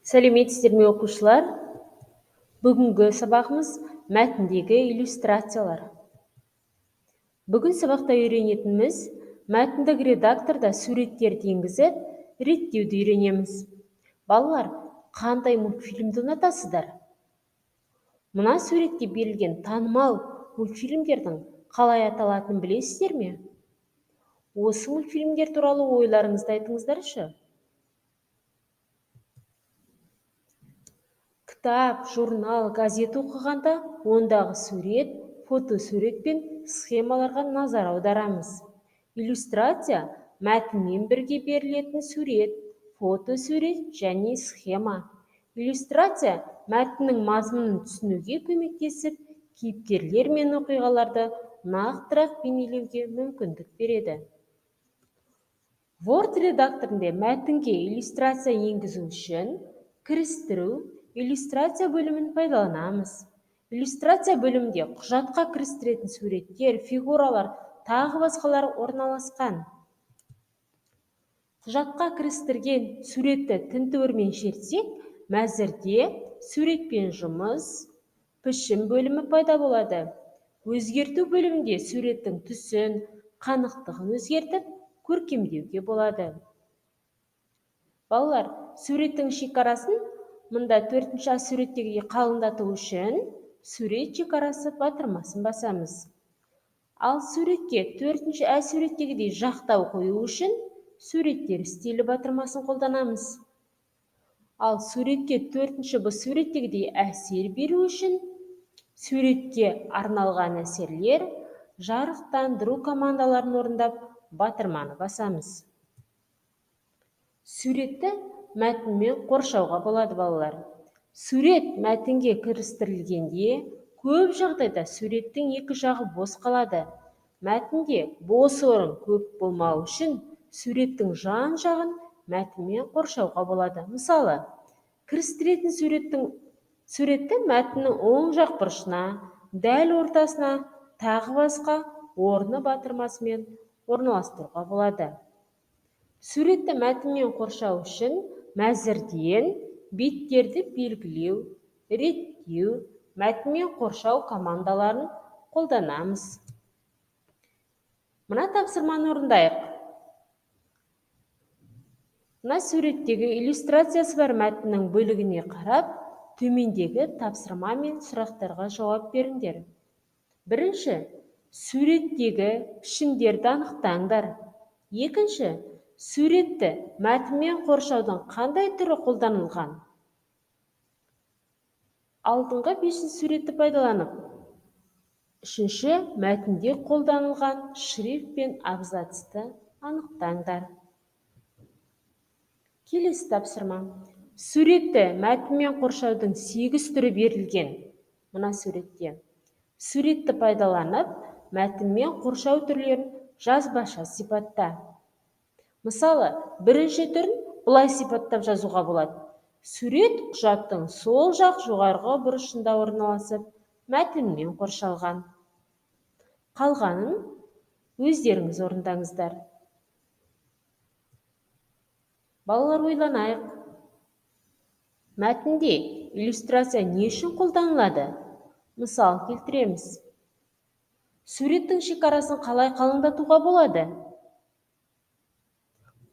Сәлеметсіздер ме, оқушылар? Бүгінгі сабағымыз мәтіндегі иллюстрациялар. Бүгін сабақта үйренетініміз мәтіндік редакторда суреттерді енгізіп, реттеуді үйренеміз. Балалар, қандай мультфильмді ұнатасыздар? Мына суретте берілген танымал мультфильмдердің қалай аталатынын білесіздер ме? Осы мультфильмдер туралы ойларыңызды айтыңыздаршы. Кітап, журнал, газет оқығанда ондағы сурет, фотосурет пен схемаларға назар аударамыз. Иллюстрация мәтінмен бірге берілетін сурет, фотосурет және схема. Иллюстрация мәтіннің мазмұнын түсінуге көмектесіп, кейіпкерлер мен оқиғаларды нақтырақ бейнелеуге мүмкіндік береді. Word редакторында мәтінге иллюстрация енгізу үшін кірістіру иллюстрация бөлімін пайдаланамыз. Иллюстрация бөлімінде құжатқа кірістіретін суреттер, фигуралар, тағы басқалар орналасқан. Құжатқа кірістірген суретті тінтуірмен шертсек, мәзірде суретпен жұмыс, пішім бөлімі пайда болады. Өзгерту бөлімінде суреттің түсін, қанықтығын өзгертіп, көркемдеуге болады. Балалар, суреттің шекарасын мында 4-ші суреттегідей қалыңдату үшін сурет шекарасы батырмасын басамыз. Ал суретке 4-ші суреттегідей жақтау қою үшін суреттер стилі батырмасын қолданамыз. Ал суретке 4-ші б суреттегідей әсер беру үшін суретке арналған әсерлер, жарықтандыру командаларын орындап батырманы басамыз. Суретті мәтінмен қоршауға болады, балалар. Сурет мәтінге кірістірілгенде көп жағдайда суреттің екі жағы бос қалады. Мәтінде бос орын көп болмау үшін суреттің жан-жағын мәтінмен қоршауға болады. Мысалы, кірістіретін суретті мәтіннің оң жақ бұрышына, дәл ортасына, тағы басқа орны батырмасымен орналастыруға болады. Суретті мәтінмен қоршау үшін мәзірден беттерді белгілеу, реттеу, мәтінмен қоршау командаларын қолданамыз. Мына тапсырманы орындайық. Мына суреттегі иллюстрациясы бар мәтіннің бөлігіне қарап, төмендегі тапсырма мен сұрақтарға жауап беріңдер. Бірінші, суреттегі пішіндерді анықтаңдар. Екінші, суретті мәтінмен қоршаудың қандай түрі қолданылған? Алдыңғы 5 суретті пайдаланып, үшінші, мәтінде қолданылған шрифт пен абзацты анықтаңдар. Келесі тапсырма. Суретті мәтінмен қоршаудың 8 түрі берілген. Мына суретте. Суретті пайдаланып, мәтінмен қоршау түрлерін жазбаша сипатта. Мысалы, бірінші түрін былай сипаттап жазуға болады. Сурет құжаттың сол жақ жоғарғы бұрышында орналасып, мәтінмен қоршалған. Қалғанын өздеріңіз орындаңыздар. Балалар, ойланайық. Мәтінде иллюстрация не үшін қолданылады? Мысал келтіреміз. Суреттің шекарасын қалай қалыңдатуға болады?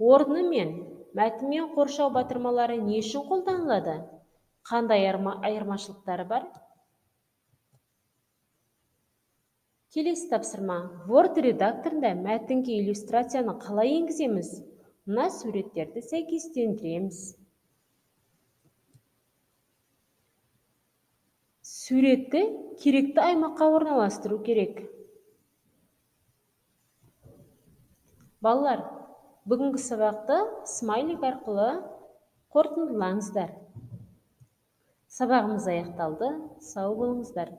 Орны мен мәтінмен қоршау батырмалары не үшін қолданылады? Қандай айырмашылықтары бар? Келесі тапсырма. Word редакторында мәтінге иллюстрацияны қалай енгіземіз? Мына суреттерді сәйкестендіреміз. Суретті керекті аймаққа орналастыру керек. Балалар, бүгінгі сабақты смайлик арқылы қорытындылаңыздар. Сабағымыз аяқталды. Сау болыңыздар.